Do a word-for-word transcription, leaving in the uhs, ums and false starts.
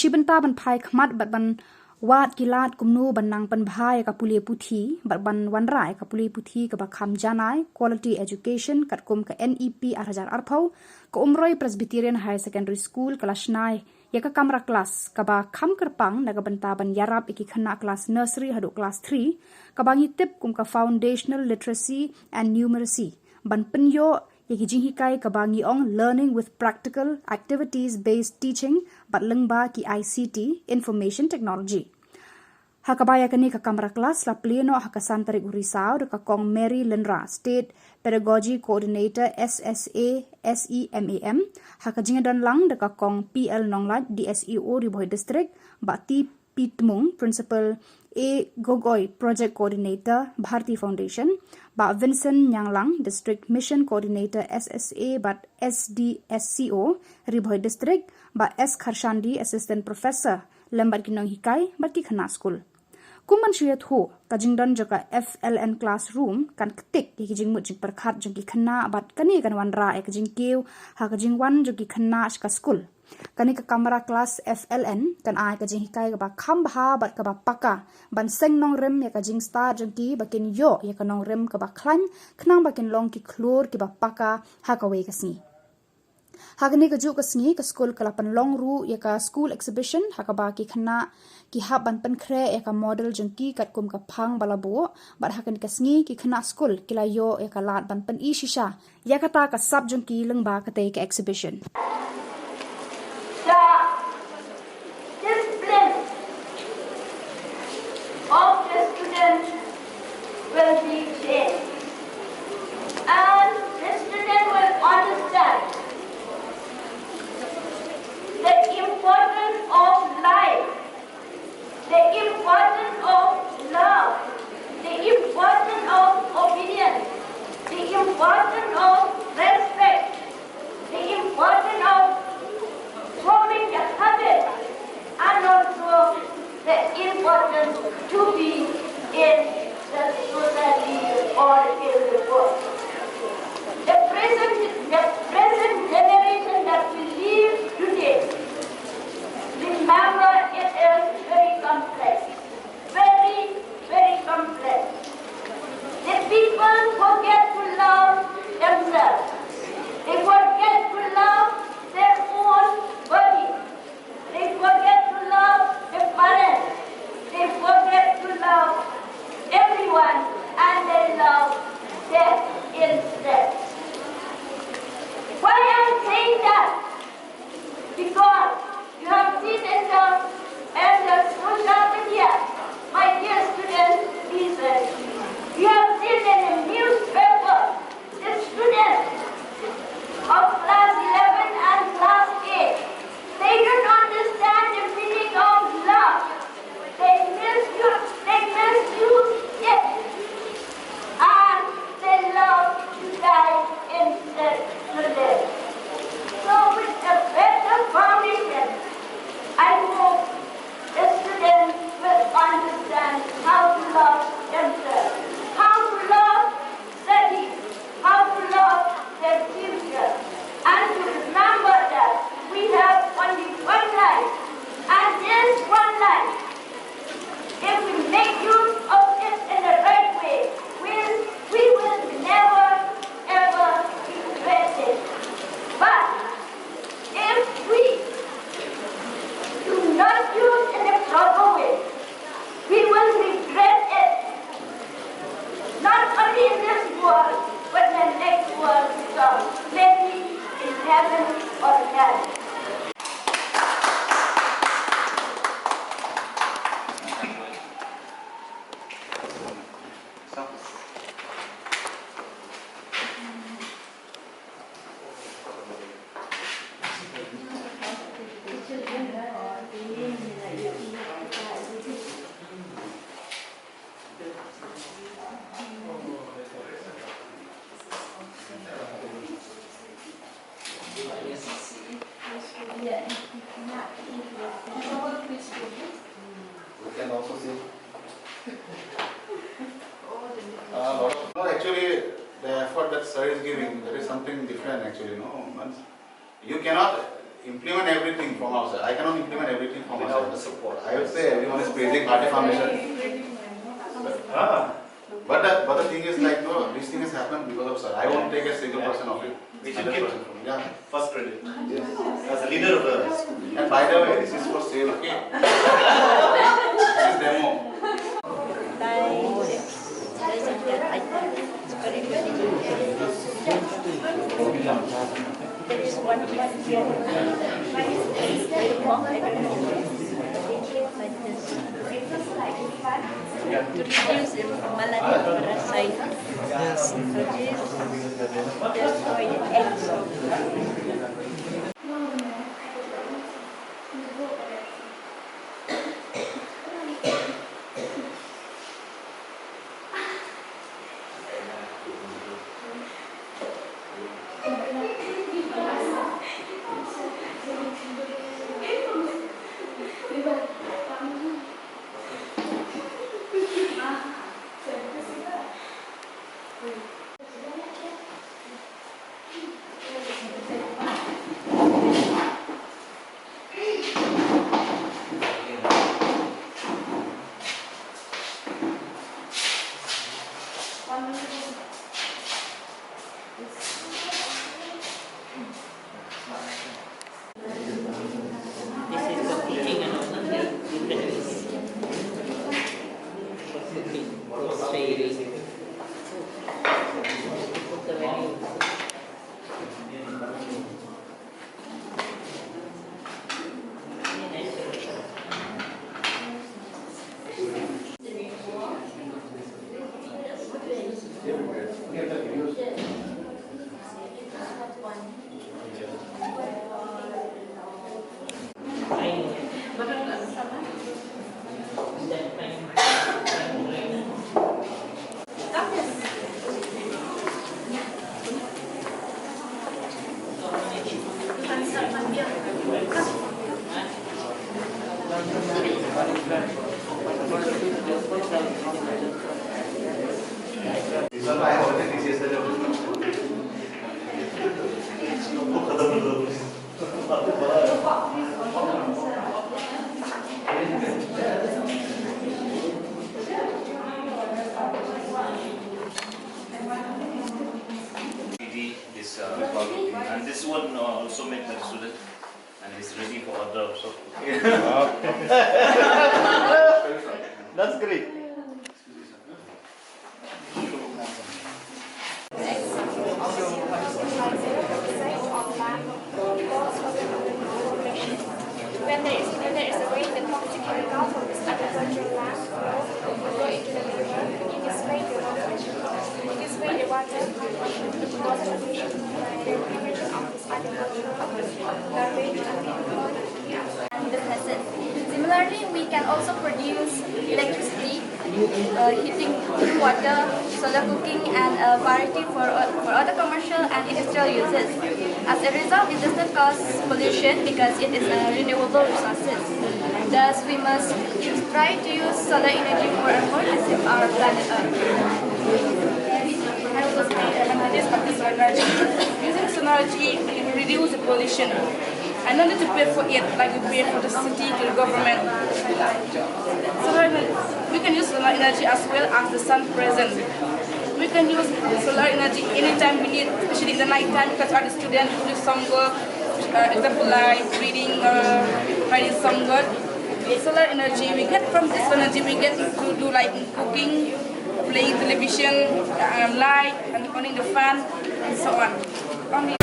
Shi bynta ban phai khmat bad ban wad ki lad kumno ban nang pynbha ïa ka pule puthi bad ban wanrah ïa ka pule puthi kaba kham janai, quality education, katkum ka N E P ar hajar arphew, ka Umroi Presbyterian Higher Secondary School ka la shna ïa ka kamra klas kaba kham kyrpang na ka bynta ban ïarap ïa ki khynnah klas nursery haduh klas three, kaba ngi tip kum ka foundational literacy and numeracy, ban pynïoh ïa ki jinghikai kaba ngi ong learning with practical activities based teaching bad lyngba ki I C T, information technology. Ha kaba ïa kane ka kamra klas la plie noh ha ka san tarik u Risaw da ka Kong Mary Lyngdoh, State Pedagogy Coordinator, S S A, S E M A M, ha ka jingdon lang da ka Kong P L Nonglait, D S E O Ri Bhoi District, Bah T P Tmung, Principal, A Gogoi, Project Coordinator, Bharti Foundation, Bah Vincent Nyanglang, District Mission Coordinator, S S A bad S D S C O, Ri Bhoi District, Bah S Kharshandi, Assistant Professor, lem bad ki nonghikai bad ki khynnah skul. Kum ban shu ïathuh, ka jingdon jong ka F L N classroom kan ktik ïa ki jingmut jingpyrkhat jong ki khynnah bad kane kan wanrah ïa ka jingkiew ha ka jingwan jong ki khynnah sha ka skul. Kane ka kamra klas F L N kan ai ka jinghikai kaba kham bha bad kaba paka ban seng nongrim ïa ka jingstad jong ki ba kin ïoh ïa ka nongrim kaba khlaiñ khnang ba kin long ki khlur kiba paka ha kawei ka sngi. Ha kane kajuh ka sngi ka skul ka la pynlong ruh ïa ka school exhibition ha kaba ki khynnah ki hap ban pynkhreh ïa ka model jong ki katkum ka phang ba la buh, bad ha kane ka sngi ki khynnah skul ki la ïoh ïa ka lad ban pyni shisha ïa kata ka sap jong ki lyngba katei ka exhibition. The discipline of the student will be changed, and the student will understand the importance of life, the importance of love, the importance of obedience, the importance of respect, the importance of forming a habit, and also the importance to be in the society or in the world. The present, the present generation that we live today, remember, it is very complex, very, very complex. The people forget to love themselves. They forget to love their own body. They forget to love the parents. They forget to love everyone, and they love death instead. Why I'm saying that? Because you have seen in the, in the social media, my dear students, listen. You have seen in the newspaper, the students of class eleven and class eight, they don't understand the meaning of love. They misuse, they misuse it. And they love to die instead to live. So with a better foundation, I hope the students will understand how to love themselves, how to love study, how to love their future, and to remember that we have only one life, and this one life, if we make use of it in the right way, we, we will never ever regret it. But if we do not use in a proper way, we will regret it. Not only in this world, but in the next world to come. Maybe in heaven or hell. We can also see. Uh, Lord, no, actually, the effort that sir is giving, there is something different actually, no? Once you cannot Implement everything from outside. I cannot implement everything from outside. Without the support. I would say everyone is praising Bharti Foundation. Ah. But the, but the thing is, like, no, this thing has happened because of sir. I won't take a single percent of it. We should keep first credit. Yes. As a leader of the school. And by the way, this is for sale, okay? This is demo. There is one, one here. Very long, I don't know. They came like this. To reduce the malaria parasite. Yes. So this, that's why the eggs. This is for cooking and all, no? For cooking, for savory. Put the menu. This, uh, and this one, uh, also made by the student, and he's ready for order also. That's great. When there is, when there is a rain, the toxic chemical from this agricultural land will go into the river. In this way, the water, in this way, the water, water pollution, the pollution of this agricultural garbage and the businesses. Similarly, we can also produce electricity, uh, heating, cooking water, solar cooking, and a variety for, uh, for other commercial and industrial uses. As a result, it does not cause pollution because it is a renewable resources. Thus, we must try to use solar energy more and more to save our planet Earth. I will explain the advantages of the solar energy. Using solar energy, it will reduce the pollution. And not to pay for it like we pay for the city to the government. Solar, we can use solar energy as well as the sun present. We can use solar energy anytime we need, especially in the night time because as a student we do some work, uh, example like reading or writing some work. Solar energy we get from this energy we get to do like cooking, playing television, uh, light, and on the fan, and so on. Only